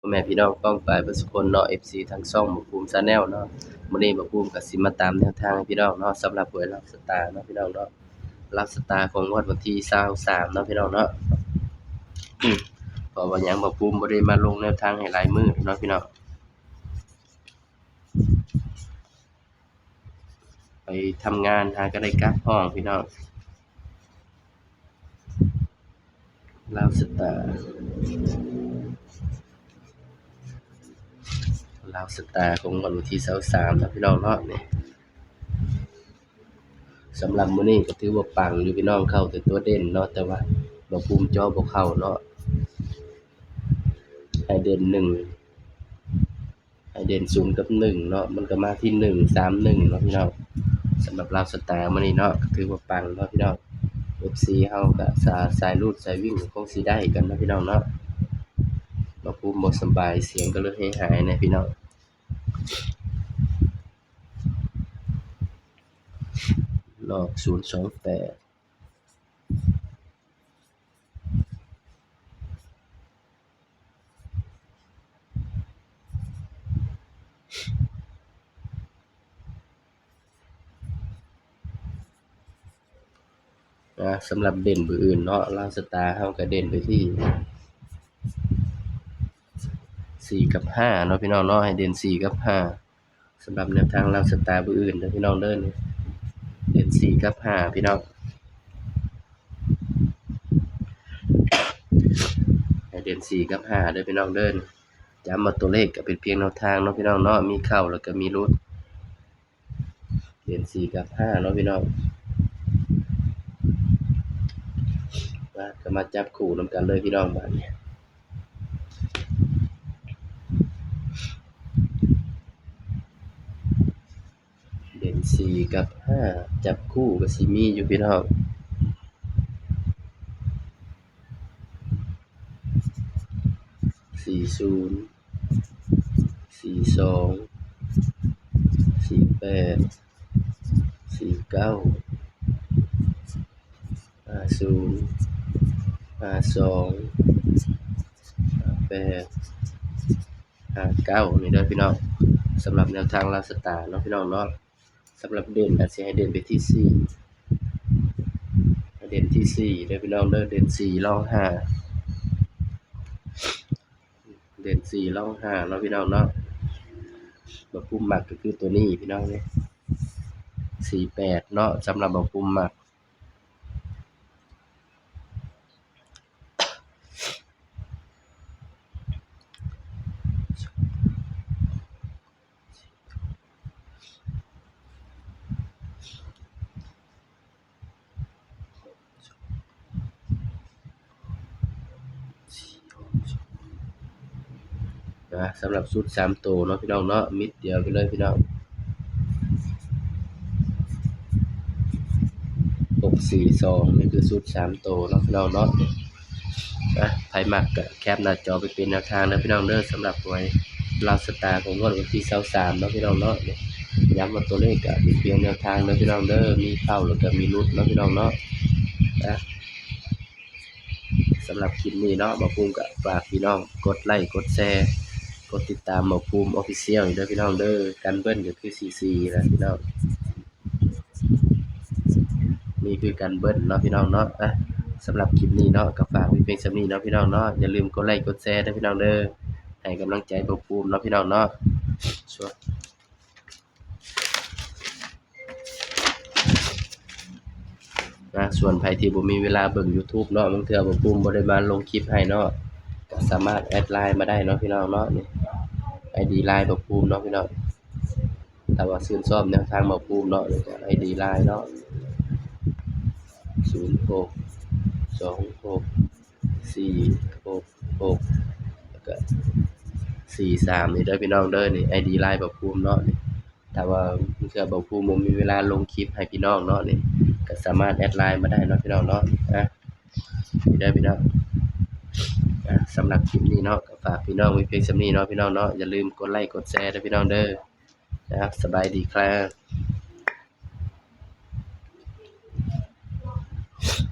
ພໍ່ແມ່ພີ່ນ້ອງປ້ອງປາຍເບິດສຸຄົນເນາະ ເອັຟຊີ ທາງຊ່ອງໝໍພູມ Channel ເນາະ. ມື້ນີ້ໝໍພູມກໍຊິມາຕາມແນວທາງໃຫ້ພີ່ນ້ອງເນາະ ສຳລັບຫວຍລາວຊະຕາເນາະພີ່ນ້ອງເນາະ, ລາວຊະຕາຂອງງວດວັນທີຊາວສາມເນາະພີ່ນ້ອງເນາະ. ເພາະວ່າຫຍັງ ໝໍພູມບໍ່ໄດ້ມາລົງແນວທາງໃຫ້ຫຼາຍມື້ເນາະພີ່ນ້ອງ. ໄປທຳງານຫາກໍໄດ້ກັບຫ້ອງພີ່ນ້ອງ. ລາວຊະຕາ ລາວຊະຕາຂອງງວດວັນທີຊາວສາມເນາະພີ່ນ້ອງເນາະ. ນີ້ ສຳລັບມື້ນີ້ກໍຖືວ່າປັງຢູ່ພີ່ນ້ອງ, ເຂົ້າແຕ່ຕົວເດັ່ນເນາະ ແຕ່ວ່າໝໍພູມເຈາະບໍ່ເຂົ້າເນາະ. ໃຫ້ເດັ່ນໜຶ່ງ ໃຫ້ເດັ່ນສູນກັບໜຶ່ງເນາະ, ມັນກໍມາທີ່ໜຶ່ງສາມໜຶ່ງເນາະພີ່ນ້ອງ. ສຳລັບລາວຊະຕາມື້ນີ້ເນາະ ກໍຖືວ່າປັງເນາະພີ່ນ້ອງ. ເອັຟຊີເຮົາກໍສາ ສາຍຮູດສາຍວິ່ງກໍຄົງຊິໄດ້ກັນເນາະພີ່ນ້ອງເນາະ. ໝໍພູມບໍ່ສະບາຍ ສຽງກໍເລີຍຫາຍໆແດ່ພີ່ນ້ອງ. ອອກສູນສອງແປດ. ອ່າ ສຳລັບເດັ່ນມື້ອື່ນເນາະ ລາວຊະຕາເຮົາກໍເດັ່ນໄປທີ່ສີ່ກັບຫ້າເນາະພີ່ນ້ອງເນາະ, ໃຫ້ເດັ່ນສີ່ກັບຫ້າ. ສຳລັບແນວທາງລາວຊະຕາມື້ອື່ນເດີພີ່ນ້ອງເດີ, ເດັ່ນສີ່ກັບຫ້າພີ່ນ້ອງ, ໃຫ້ເດັ່ນສີ່ກັບຫ້າເດີພີ່ນ້ອງເດີ. ຈຳວ່າຕົວເລກກໍເປັນພຽງແນວທາງເນາະພີ່ນ້ອງເນາະ, ມີເຂົ້າແລ້ວກໍມີຫຼຸດ. ເດັ່ນສີ່ກັບຫ້າເນາະພີ່ນ້ອງ. ມາ ກໍມາຈັບຄູ່ນຳກັນເລີຍພີ່ນ້ອງບາດນີ້. ເດັ່ນສີ່ກັບຫ້າ ຈັບຄູ່ກໍຊິມີຢູ່ພີ່ນ້ອງ, ສີ່ສູນ ສີ່ສອງ ສີ່ແປດ ສີ່ເກົ້າ ຫ້າສູນ ຫ້າສອງ ຫ້າແປດ ຫ້າເກົ້າ ນີ້ເດີພີ່ນ້ອງ. ສຳລັບແນວທາງລາວຊະຕາເນາະພີ່ນ້ອງເນາະ, ສຳລັບເດັ່ນອາດຊິໃຫ້ເດັ່ນໄປທີ່ສີ່ ໃຫ້ເດັ່ນທີ່ສີ່ເດີພີ່ນ້ອງເດີ, ເດັ່ນສີ່ລອງຫ້າ ເດັ່ນສີ່ລອງຫ້າເນາະພີ່ນ້ອງເນາະ. ໝໍພູມມັກກໍຄືຕົວນີ້ພີ່ນ້ອງເອີຍ, ສີ່ແປດເນາະ, ສຳລັບໝໍພູມມັກ. ນະ ສຳລັບຊຸດສາມໂຕເນາະພີ່ນ້ອງເນາະ, ມິດດຽວໄປເລີຍພີ່ນ້ອງ, ຫົກສີ່ສອງ ນີ້ຄືຊຸດສາມໂຕເນາະພີ່ນ້ອງເນາະ. ນະ ໃຜມັກກໍແຄປໜ້າຈໍໄປເປັນແນວທາງເດີພີ່ນ້ອງເດີ, ສຳລັບຫວຍລາວຊະຕາຂອງງວດວັນທີຊາວສາມເນາະພີ່ນ້ອງເນາະ. ຢ້ຳວ່າຕົວເລກກໍເປັນພຽງແນວທາງເດີພີ່ນ້ອງເດີ, ມີເຂົ້າແລ້ວກໍມີຫຼຸດເນາະພີ່ນ້ອງເນາະ. ນະ ສຳລັບຄລິບນີ້ເນາະ ໝໍພູມກໍຝາກພີ່ນ້ອງກົດໄລ ກົດແຊ ກົດຕິດຕາມໝໍພູມ Official ເດີພີ່ນ້ອງເດີ. ກັນເບິ້ນກໍຄືສີ່ສີ່ນະພີ່ນ້ອງ, ນີ້ຄືກັນເບິ້ນເນາະພີ່ນ້ອງເນາະ. ອ່ະ ສຳລັບຄລິບນີ້ເນາະ ກໍຝາກໄວ້ພຽງສ່ຳນີ້ເນາະພີ່ນ້ອງເນາະ, ຢ່າລືມກົດໄລ ກົດແຊເດີພີ່ນ້ອງເດີ, ໃຫ້ກຳລັງໃຈໝໍພູມເນາະພີ່ນ້ອງເນາະ. ນະ ສ່ວນໃຜທີ່ບໍ່ມີເວລາເບິ່ງ YouTube ເນາະ, ບາງເທື່ອໝໍພູມບໍ່ໄດ້ມາລົງຄລິບໃຫ້ເນາະ, ກໍສາມາດແອັດ LINE ມາໄດ້ເນາະພີ່ນ້ອງເນາະ. ນີ້ ໄອດີ LINE ໝໍພູມເນາະພີ່ນ້ອງ, ຖ້າວ່າຊື່ນຊອບແນວທາງໝໍພູມເນາະ, ນີ້ກໍ ໄອດີ LINE ເນາະ ສູນຫົກສອງຫົກສີ່ຫົກຫົກ ແລ້ວກໍສີ່ສາມ ນີ້ເດີພີ່ນ້ອງເດີ. ນີ້ ໄອດີ LINE ໝໍພູມເນາະ. ນີ້ ຖ້າວ່າເທື່ອບໍ່ ບໍ່ມີເວລາລົງຄລິບໃຫ້ພີ່ນ້ອງເນາະ, ນີ້ກໍສາມາດແອັດ LINE ມາໄດ້ເນາະພີ່ນ້ອງເນາະ. ອ່ະ ນີ້ເດີພີ່ນ້ອງ. ອ່ະ ສຳລັບຄລິບນີ້ເນາະ ກໍຝາກພີ່ນ້ອງໄວ້ພຽງສ່ຳນີ້ເນາະພີ່ນ້ອງເນາະ, ຢ່າລືມກົດໄລກົດແຊເດີພີ່ນ້ອງເດີ. ອ່ະ ສະບາຍດີຄັບ. ສ